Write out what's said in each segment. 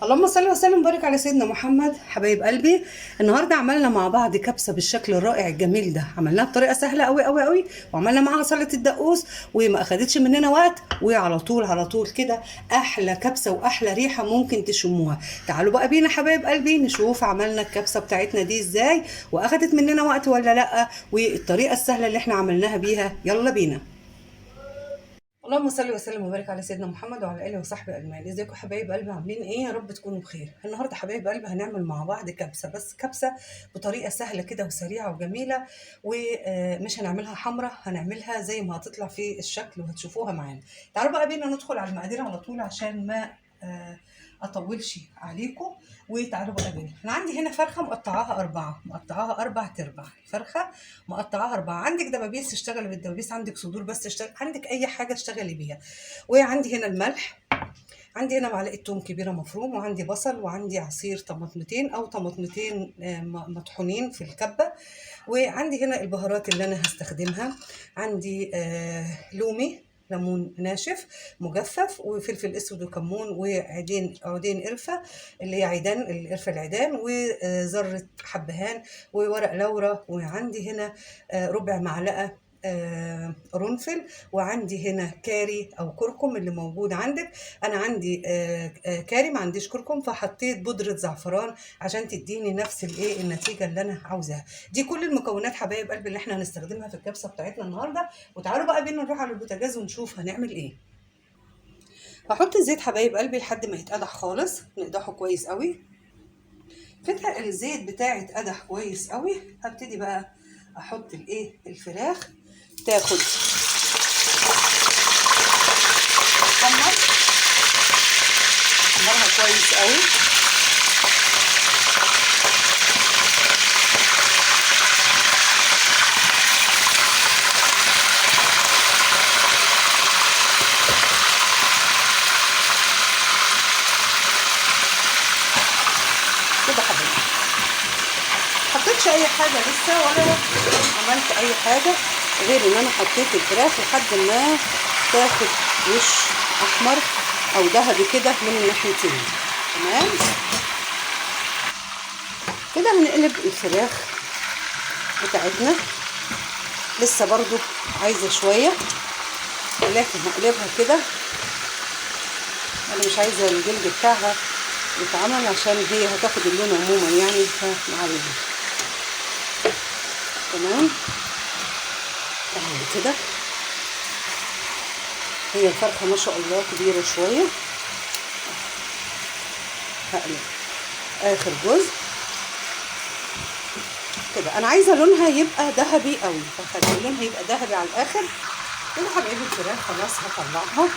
اللهم صل وسلم وبارك على سيدنا محمد. حبايب قلبي، النهارده عملنا مع بعض كبسة بالشكل الرائع الجميل ده. عملناها بطريقة سهلة قوي قوي قوي، وعملنا معاها سلطة الدقوس وما اخدتش مننا وقت، وعلى طول على طول كده احلى كبسة واحلى ريحه ممكن تشموها. تعالوا بقى بينا حبايب قلبي نشوف عملنا الكبسه بتاعتنا دي ازاي، واخدت مننا وقت ولا لا، والطريقة السهلة اللي احنا عملناها بيها. يلا بينا. اللهم صل وسلم وبارك على سيدنا محمد وعلى اله وصحبه اجمعين. ازيكم حبايب قلبي، عاملين ايه؟ يا رب تكونوا بخير. النهارده حبايب قلبي هنعمل مع بعض كبسة، بس كبسة بطريقة سهلة كده وسريعة وجميلة، ومش هنعملها حمراء، هنعملها زي ما هتطلع في الشكل وهتشوفوها معانا. تعالوا بقى بينا ندخل على المقادير على طول عشان ما اطولش عليكم. وتعالوا بقى بينا. انا عندي هنا فرخة مقطعاها اربعة، مقطعاها اربع تربع، فرخة مقطعاها اربعة. عندك دبابيس اشتغلي بالدبابيس، عندك صدور بس اشتغل، عندك اي حاجة اشتغلي بيها. وعندي هنا الملح، عندي هنا معلقه توم كبيرة مفروم، وعندي بصل، وعندي عصير طماطمتين او طماطمتين مطحونين في الكبه، وعندي هنا البهارات اللي انا هستخدمها. عندي لومي، ليمون ناشف مجفف، وفلفل اسود وكمون، وعيدين عودين قرفه اللي هي عيدان القرفه العيدان، وذره حبهان، وورق لورا، وعندي هنا ربع معلقه قرنفل، وعندي هنا كاري او كركم اللي موجود عندك. انا عندي كاري، ما عنديش كركم، فحطيت بودره زعفران عشان تديني نفس الايه النتيجة اللي انا عاوزاها. دي كل المكونات حبايب قلبي اللي احنا هنستخدمها في الكبسه بتاعتنا النهارده. وتعالوا بقى بينا نروح على البوتاجاز ونشوف هنعمل ايه. هحط الزيت حبايب قلبي لحد ما يتقدح خالص، نقدحه كويس قوي كده. الزيت بتاعي اتقدح كويس قوي. هبتدي بقى احط الايه الفراخ تاخد تحمر، احمرها كويس قوي. كده حبايبي حطيتش اي حاجة لسه ولا عملت اي حاجة غير ان انا حطيت الفراخ لحد ما تاخد وش احمر او ذهبي كده من الناحيتين. تمام كده هنقلب الفراخ بتاعتنا. لسه برضو عايزه شوية، ولكن هقلبها كده. انا مش عايزه الجلد بتاعها يتعمل عشان هي هتاخد اللون عموما يعني، فمعلش. تمام تعالوا كده. هي الفرخه ما شاء الله كبيرة شوية. هقلب اخر جزء كده. انا عايزه لونها يبقى ذهبي قوي، فخلي لونها يبقى ذهبي على الاخر كده حبايبي. الفراخ خلاص هطلعها،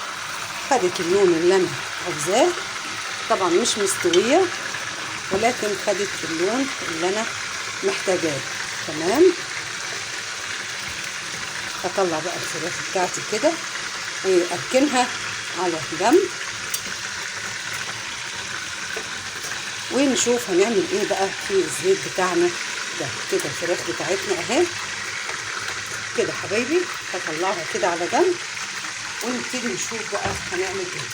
خدت اللون اللي انا عاوزاه. طبعا مش مستوية ولكن خدت اللون اللي انا محتاجاه. تمام هطلع بقى الفراخ بتاعتي كده واركنها على جنب، ونشوف هنعمل ايه بقى في الزيت بتاعنا ده. كده الفراخ بتاعتنا اهي كده حبايبي، هطلعها كده على جنب ونبتدي نشوف بقى هنعمل ايه.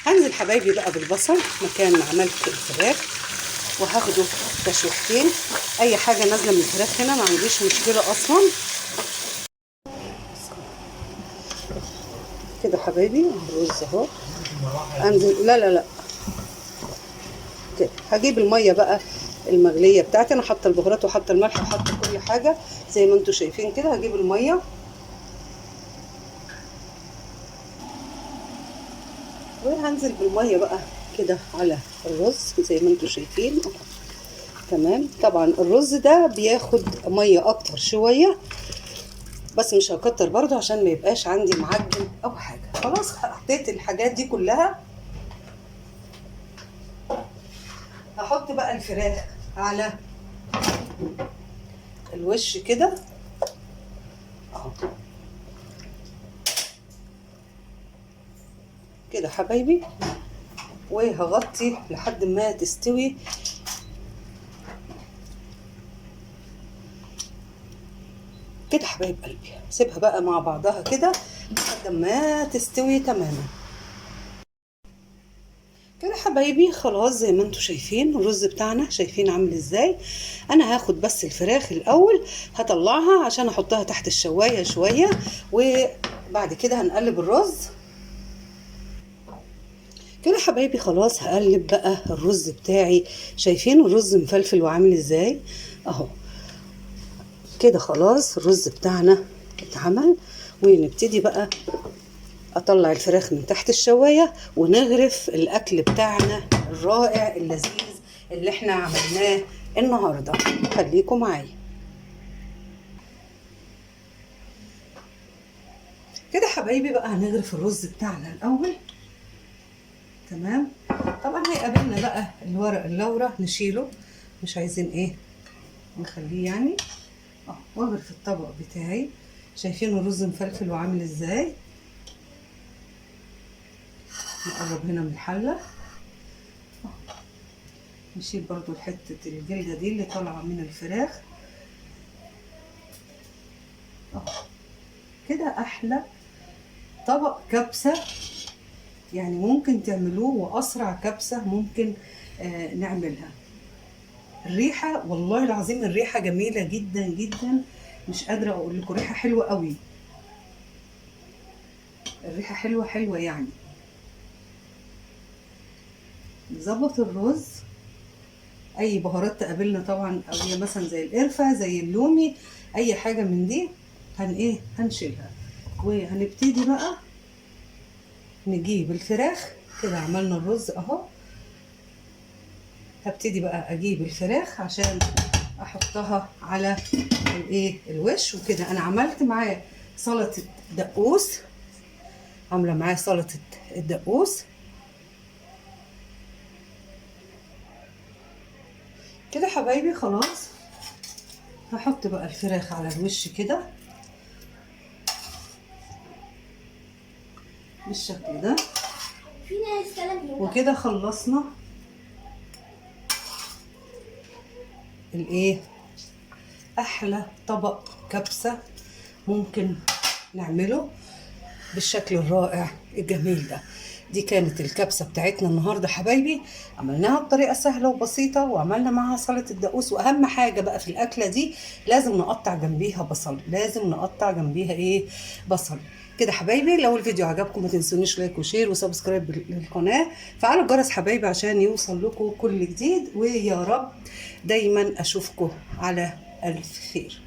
هنزل حبايبي بقى بالبصل مكان ما عملت الفراخ، وهاخده تشويحتين. اي حاجة نازله من الفراخ هنا ما عنديش مشكلة اصلا. كده حبايبي الرز اهو. انزل لا لا لا كده. هجيب المية بقى المغليه بتاعتي. انا حاطه البهارات وحاطه الملح وحاطه كل حاجة زي ما انتم شايفين كده. هجيب المية وهنزل بالمية بقى كده على الرز زي ما انتم شايفين. تمام. طبعا الرز ده بياخد مية اكتر شوية، بس مش هكتر برضو عشان ما يبقاش عندي معجن او حاجة. خلاص حطيت الحاجات دي كلها. هحط بقى الفراخ على الوش كده اهو كده حبايبي، وهغطي لحد ما تستوي. كده حبايب قلبي سيبها بقى مع بعضها كده لحد ما تستوي تماما. حبايبي خلاص زي ما انتم شايفين الرز بتاعنا شايفين عامل ازاي. انا هاخد بس الفراخ الاول هطلعها عشان احطها تحت الشوايه شوية، وبعد كده هنقلب الرز كده حبايبي. خلاص هقلب بقى الرز بتاعي. شايفين الرز مفلفل وعامل ازاي اهو كده. خلاص الرز بتاعنا اتعمل، ونبتدي بقى اطلع الفراخ من تحت الشوايه ونغرف الاكل بتاعنا الرائع اللذيذ اللي احنا عملناه النهارده. خليكم معايا كده حبايبي. بقى هنغرف الرز بتاعنا الاول. تمام. طبعا هيقابلنا بقى الورق اللورة نشيله، مش عايزين ايه نخليه يعني. واغرف الطبق بتاعي. شايفين الرز مفلفل وعامل ازاي. نقرب هنا من الحلة، نشيل برضو حتة الجلدة دي اللي طالعة من الفراخ. كده احلى طبق كبسة يعني ممكن تعملوه، واسرع كبسة ممكن نعملها. الريحة والله العظيم الريحة جميلة جدا جدا، مش قادرة اقول لكم، ريحة حلوة قوي، الريحة حلوة حلوة يعني. نظبط الرز، اي بهارات تقابلنا طبعا قوية مثلا زي القرفة زي اللومي اي حاجة من دي هن ايه هنشيلها. وهنبتدي بقى نجيب الفراخ. كده عملنا الرز اهو. هبتدي بقى اجيب الفراخ عشان احطها على الايه الوش. وكده انا عملت معاه سلطة دقوس، عاملة معاه سلطة الدقوس كده حبايبي. خلاص هحط بقى الفراخ على الوش كده بالشكل ده. وكده خلصنا الايه احلى طبق كبسة ممكن نعمله بالشكل الرائع الجميل ده. دي كانت الكبسة بتاعتنا النهاردة حبايبي، عملناها بطريقة سهلة وبسيطة، وعملنا معاها سلطة الدقوس. وأهم حاجة بقى في الأكلة دي لازم نقطع جنبيها بصل، لازم نقطع جنبيها إيه بصل كده حبايبي. لو الفيديو عجبكم ما تنسونيش like و share و subscribe للقناة، فعلوا الجرس حبايبي عشان يوصل لكم كل جديد، ويا رب دايما أشوفكم على ألف خير.